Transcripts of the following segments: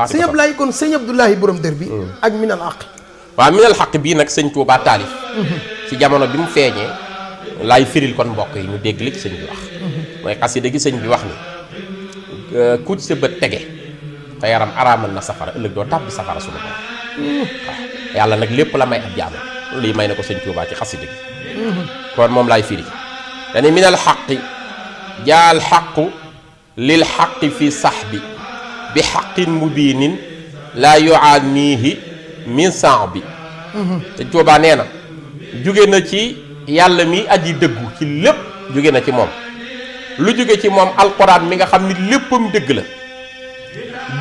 sëñ Abdoulaye kon sëñ Abdoulaye borom dër bi ak minal xaq waaw minal xaq bii nag sëñ Tuubaa taalif ci jamono bi mu feeñee laay firil kon mbokk yi ñu dégg li ci sëñ bi wax mooy xasida gi sëñ bi wax ni ku ci sa bët tege te yaram araamal na safara ëllëg doo tàbbi safara sunu borom waaw yàlla nag lépp la may ab jaamam lii may na ko sëñ Tuubaa ci xasida gi kon moom laay firi dane minal xaqi jaal xaqu lil xaqi fi saxbi bi xaqin mubiinin laa yuaanihi min sang bi sëñ Tuubaa nee na jóge na ci yàlla mi aji dëggu ci lépp jóge na ci moom lu jóge ci moom alquran mi nga xam ni léppam dëgg la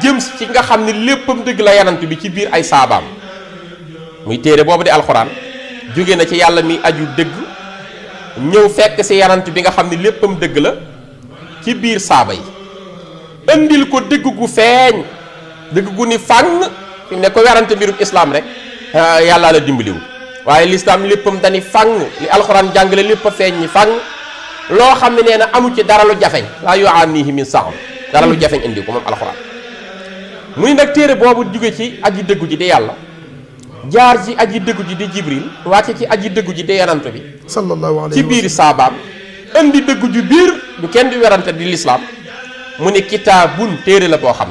jëm ci nga xam ni léppam dëgg la yanant bi ci biir ay saabaam muy téere boobu di alquran jóge na ci yàlla mi aju dëgg ñëw fekk si yanant bi nga xam ni léppam dëgg la ci biir saaba yi indil ko dëgg gu feeñ dëgg gu ni fàng fi mu ne ko werante mbirum islam rek yàlla la dimbaliwul waaye lislaam léppam dani fàng li alxuraan jàngale lépp a feeñ ñi fàng loo xam ne nee na amu ci dara lu jafeñ laa yu'aanihi min sax dara lu jafeñ indi ko moom alxuraan muy nag téere boobu jóge ci aji dëggu ji di yàlla jaar ci aji dëggu ji di jibril wàcce ci aji dëggu ji di yanant bi sallallahu alayhi ci biir saabaam indi dëggu ju biir du kenn di werante di lislaam mu ne kitaabun téere la boo xam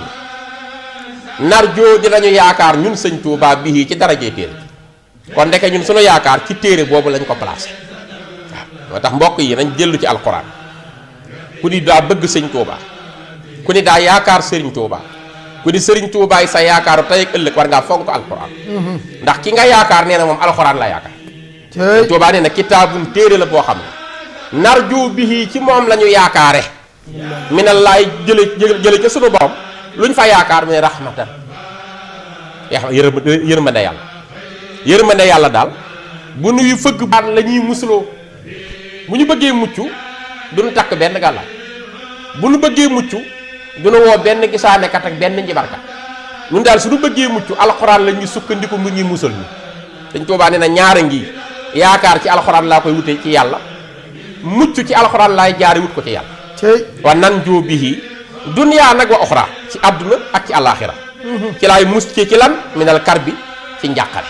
ne narjoo dinañu yaakaar ñun sëñ Tuubaa bii ci darajee téere kon ndeke ñun sunu yaakaar ci téere boobu lañ ko placé waaw moo tax mbokk yi nañ jëllu ci alquran ku ni daa bëgg sëñ Tuubaa ku ni daa yaakaar sëriñ Tuubaa ku ni sëriñ Tuubaa yi sa yaakaaru tey ak ëllëg war ngaa fonk alquran ndax ki nga yaakaar nee na moom alquran la yaakaar sëñ Tuubaa nee na kitaabun téere la boo xam ne narjoo bii ci moom la ñu yaakaare minal laay jële ca sunu borom luñ fa yaakaar mu ne rahmatan yërmande yàlla yërmande yàlla daal bu nuy fëgg baan la ñuy musuloo bu ñu bëggee mucc duñu takk benn gàllaay bu ñu bëggee mucc duñu woo benn gisaanekat ak benn njibarkat ñun daal suñu bëggee mucc alxuraan la ñuy sukkandiku mu ñuy musal ñu Sëñ Tuubaa nee na ñaara ngi yaakaar ci alxuraan laa koy wute ci yàlla mucc ci alxuraan laay jaari wut ko ci yàlla wa nan joo bihi duniyaa nag wa oxra ci àdduna ak ci àllaaxira ci laay mus ci lan minal kar bi ci njàqare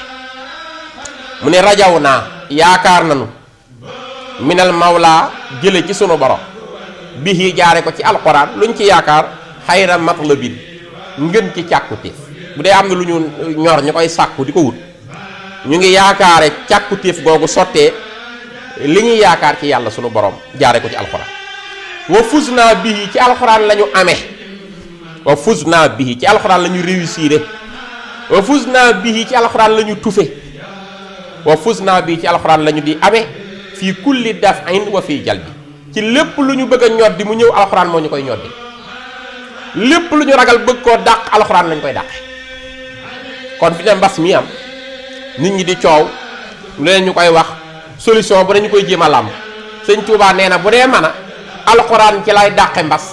mu ne rajaw naa yaakaar nanu minal mawlaa jële ci sunu borom bihi jaare ko ci alxuraan luñ ci yaakaar xayra matlabin ngën ci càkkutéef bu dee am na lu ñu ñor ñu koy sàkku di ko wut ñu ngi yaakaare càkkutéef googu sottee li ñuy yaakaar ci yàlla sunu borom jaare ko ci alxuraan wa fus naa bii ci alxuraan la ñu amee wa fus naa bii ci alxuraan la ñu réussir wa fus naa bii ci alxuraan la ñu tufe wa fus naa bii ci alxuraan la ñu di amee fii kulli daf'in wa fii jalbi ci lépp lu ñu bëgg a ñoddi mu ñëw alxuraan moo ñu koy ñoddi lépp lu ñu ragal bëgg koo dàq alxuraan lañ koy dàqe kon fi ne mbas mi am nit ñi di coow lu leen ñu koy wax solution bu ne ñu koy jéem a làmb Sëñ Tuubaa nee na bu dee mën a alxuraan ci laay dàqe mbas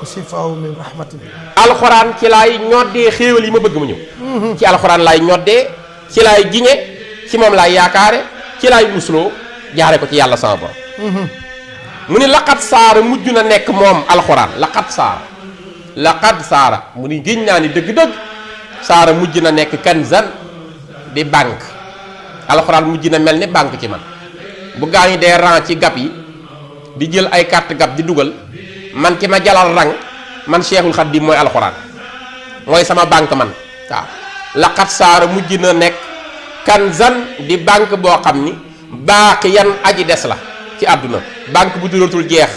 sifaaw min rahmatin alxuraan ci laay ñoddee xéewal yi ma bëgg mu ñëw ci alxuraan laay ñoddee ci laay giñe ci moom laay yaakaare ci laay musloo jaare ko ci yàlla sama borom mu ni laqat saara mujj na nekk moom alxuraan laqat saara mu ni giñ naa ni dëgg-dëgg saara mujj na nekk kanzan di banque alxuraan mujj na mel ni banque ci man bu gaa ñi dee rang ci gab yi di jël ay carte gab di dugal man ki ma jalal rang man Cheikhul Khadim mooy alxuraan mooy sama banque man waaw laqat saara mujj na nekk kanzan di banque boo xam ni baaqi yan aji des la ci àdduna banque bu dulatul jeex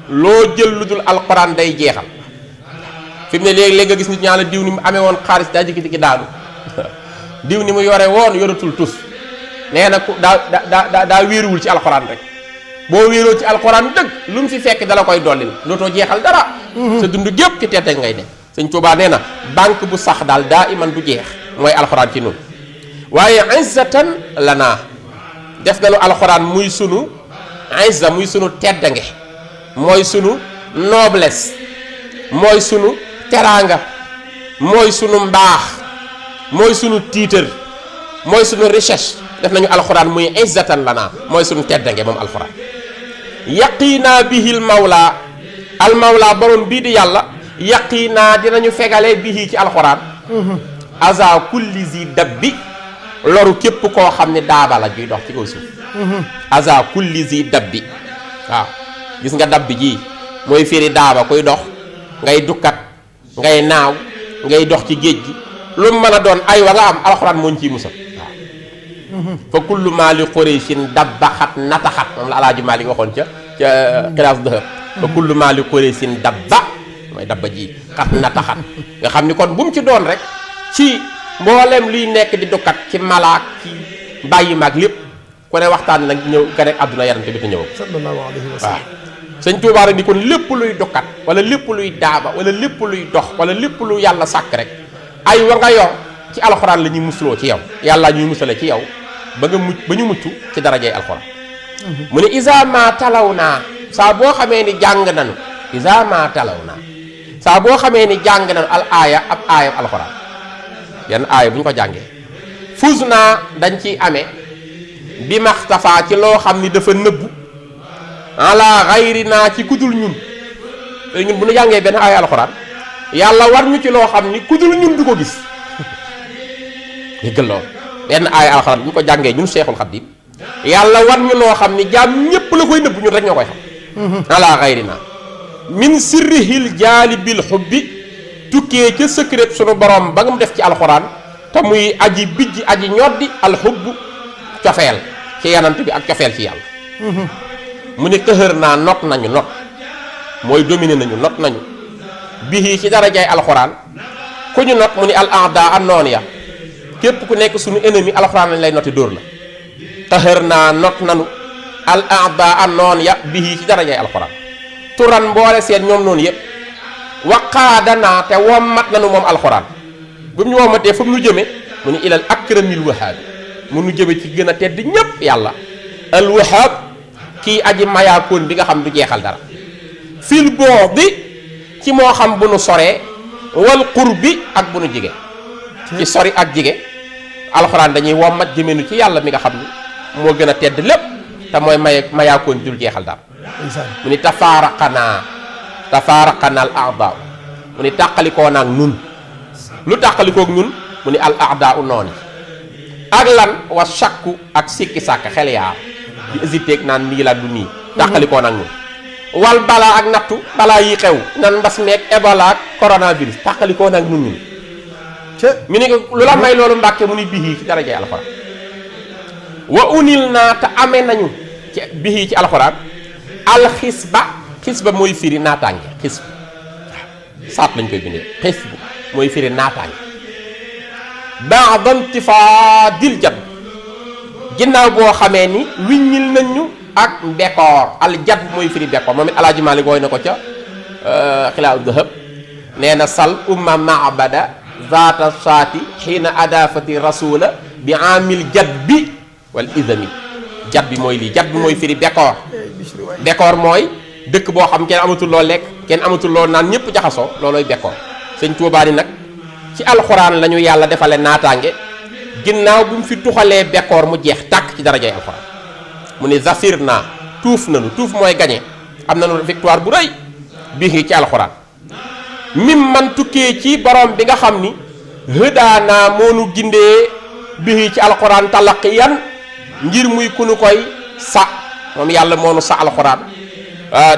loo jël lu dul alxuraan day jeexal fi mu ne léegi nga gis nit ñaa la diw ni mu amee woon xaalis daa jikki-jikki daanu diw ni mu yore woon yoratul tus nee na ku daa wéeruwul ci alxuraan rek boo wéeroo ci alxuraan dëgg lu mu fi fekk dala koy dollil dootoo jeexal dara sa dund gépp ci teete ngay dem Sëñ Tuubaa nee na banque bu sax daal daa iman du jeex mooy alxuraan ci nun waaye izzatan lana def nañu alxuraan muy sunu izza muy sunu teddange mooy sunu noblesse mooy sunu teraanga mooy sunu mbaax mooy sunu tiitër mooy sunu richesse def nañu alxuraan muy izzatan lana mooy sunu teddange moom alxuraan yaqiinaa bihil mawla al mawla borom bii di yàlla yaqiinaa dinañu fegale bihi ci alxuraan aza kulli zi dabbi loru képp koo xam ne daaba la juy dox ci kaw suuf aza kulli zi dabbi waaw gis nga dabbi ji mooy firi daaba kuy dox ngay dukkat ngay naaw ngay dox ci géej gi lu mu mën a doon ay wa nga am alxuraan mooñ ciy musal waaw fa kullu maa li qurayshin dabba xat nataxat moom la alaaji Maalik waxoon ca xilaas dëhëb fa kullu maa li qurayshin dabba mooy dabba ji xat nataxat nga xam ni kon bu mu ci doon rek ci mboolem luy nekk di dukkat ci malaak ci bàyyi maag lépp ku ne waxtaan nag ñëw ka nekk àdduna yarante bi te ñëw sallallahu alayhi wa sallam waaw sëñ Tuubaa rek ni kon lépp luy dukkat wala lépp luy daaba wala lépp luy dox wala lépp lu yàlla sàkk rek ay wa nga yor ci alxuraan la ñuy musuloo ci yow yàlla ñuy musale ci yow ba nga mucc ba ñu mucc ci darajay alxuraan mu ne isa ma talaw naa saa boo xamee ni jàng nanu isa ma talaw naa saa boo xamee ni jàng nanu al aaya ab aaya alxuraan yenn aaya bu ñu ko jàngee fus naa dañ ciy amee bi maxtafaa ci loo xam ni dafa nëbbu ala xayri naa ci kudul ñun ñun bu ñu jàngee benn aaya alxuraan yàlla war ñu ci loo xam ni kudul ñun du ko gis déggal loolu benn aaya alxuraan bu ñu ko jàngee ñun Seexul Xadiim yàlla war ñu loo xam ni jaam ñépp la koy nëbbu ñun rek ñoo koy xam ala xayri naa min sirrihil jaalibil xubbi tukkee ca secret sunu borom ba nga mu def ci alxuraan te muy aji bijji aji ñoddi alxubb cofeel ci yanant bi ak cofeel ci yàlla mu ne këhër naa not nañu not mooy dominé nañu not nañu bihi ci darajaay alxuraan ku ñu not mu ni al aada an noon ya képp ku nekk suñu ennemi alxuraan lañ lay noti dóor la këhër naa not nañu al aada an noon ya bihi ci darajaay alxuraan turan mboole seen ñoom noonu yépp waqaadanaa te wommat nañu moom alxuraan bu mu ñu wommatee fu mu nu jëme mu ni ilal akramil wahaabi mu nu jëme ci gën a tedd ñépp yàlla al wahaab kii aji mayaakoon bi nga xam du jeexal dara fil boodi ci moo xam bu nu soree wal qurbi ak bu nu jige ci sori ak jige alxuraan dañuy wommat jëmenu ci yàlla mi nga xam ni moo gën a tedd lépp te mooy mayaakoon dul jeexal dara mu ni tafaaraqanaa al a'daa mu ni tàqalikoo naag nun lu tàqalikoog ñun mu ni al a'daa noon yi ak lan wa shakku ak sikki sàkk xel yaar di hésité naan nii la du nii tàqalikoo naag ñun wal balaa ak nattu balaa yi xew nan mbas meeg Ebola ak coronavirus tàqalikoo naag ñun mu ni lu la may loolu mbàkke mu ni bihi ci darajay alxuraan wa unil naa te amee nañu ci bihi ci alxuraan xisba mooy firi naataange xisb saat lañ koy bindee xisb mooy firi naataange ba'da intifaadil jadd ginnaaw boo xamee ni wiññil nañ ñu ak mbekoor al jadd mooy firi mbekoor moom it alaaji Maalik wooy na ko ca xilaasu dahab nee na sal umma maabada zaata saati xiina adafati rasula bi amil jadd bi wal idami jadd bi mooy lii jadd bi mooy firi mbekoor mbekoor mooy dëkk boo xam kenn amatul loo lekk kenn amatul loo naan ñëpp jaxasoo loolooy bekkoor sëñ Tuubaa ni nag ci alxuraan la ñu yàlla defale naataange ginnaaw bu mu fi tuxalee bekkoor mu jeex tàkk ci darajay alxuraan mu ni zafir naa tuuf nanu tuuf mooy gañe am nanu victoire bu rëy bii ci alxuraan mim man tukkee ci borom bi nga xam ni hëdaanaa moonu gindee bii ci alxuraan talaqiyan ngir muy ku nu koy sa moom yàlla moonu sa alxuraan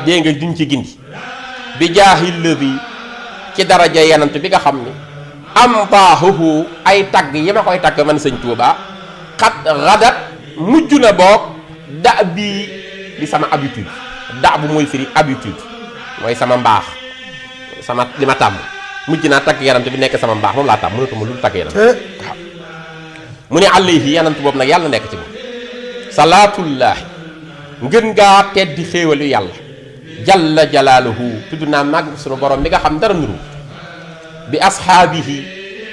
dégg nga duñ ci gindi bi jaahil lëbi ci daraja yanant bi nga xam ni am baaxuhu ay tagg yi ma koy tagg man sëñ Tuubaa xat radat mujj na boog da bii di sama habitude da bu mooy firi habitude mooy sama mbaax sama li ma tàmm mujj naa tagg yanant bi nekk sama mbaax moom laa tàmm mënatuma lu tagg yanant waaw mu ne alayhi yanant boobu nag yàlla nekk ci moom salaatullaahi ngën ngaa teddi xéewalu yàlla jalla jalaaluhu tudd naa màgg sunu borom bi nga xam dara nuru bi ashaabihi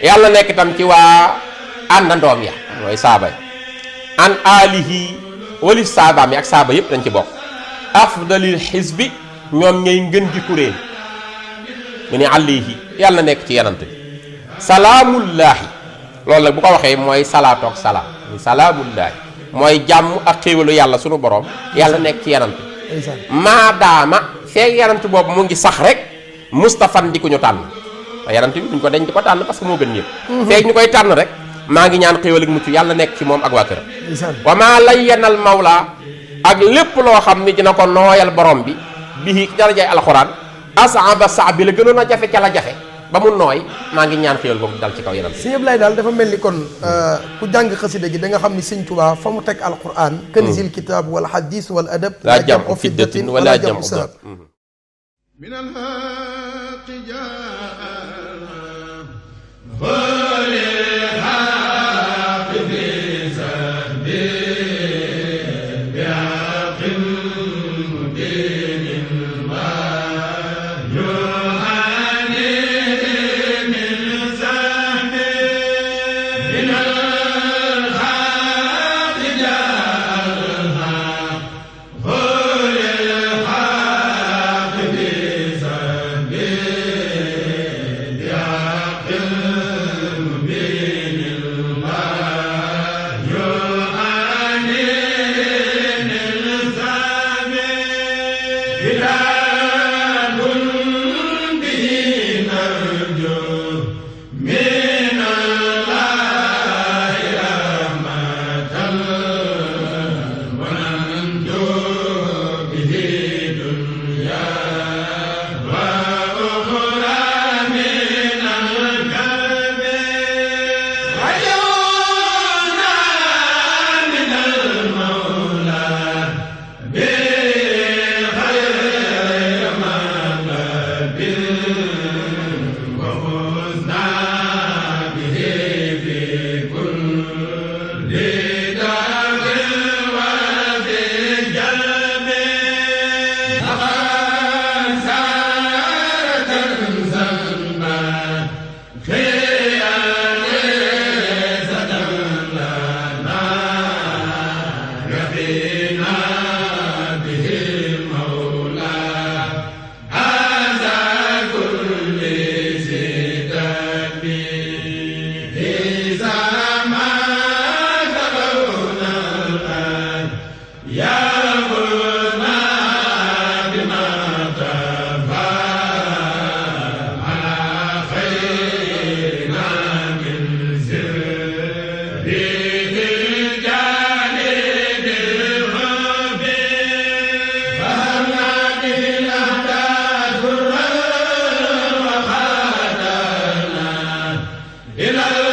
yàlla nekk itam ci waa àndandoom ya mooy saaba yi an alihi wali saabaam yi ak saaba yëpp dañ ci bokk afdalil xisbi ñoom ñay ngën ji kuréel mu ne alayhi yàlla nekk ci yanant bi salaamullaahi loolu nag bu ko waxee mooy salaatoog salaam salaamullaahi mooy jàmm ak xéewalu yàlla sunu borom yàlla nekk ci yanant maadaama feeg yanant boobu mu ngi sax rek mustafan di ku ñu tànn yarante bi duñ ko deñ di ko tànn parce que moo gën ñëpp feeg ñu koy tànn rek maa ngi ñaan xéewal ak mucc yàlla nekk ci moom ak waa këram wa maa layyanal mawla ak lépp loo xam ni dina ko nooyal borom bi bii darajaay alxuraan asaba sa bi la gënoon a jafe ca la jafe ba mu nooy maa ngi ñaan xéewal boobu dal ci kaw yaram sëñ Ablaye daal dafa mel ni kon ku jàng xasida gi da nga xam ni sëñ Tuubaa fa mu teg alquran kanzil kitab wal hadis wal adab laa jam u fiddatin wala jam u dab إلى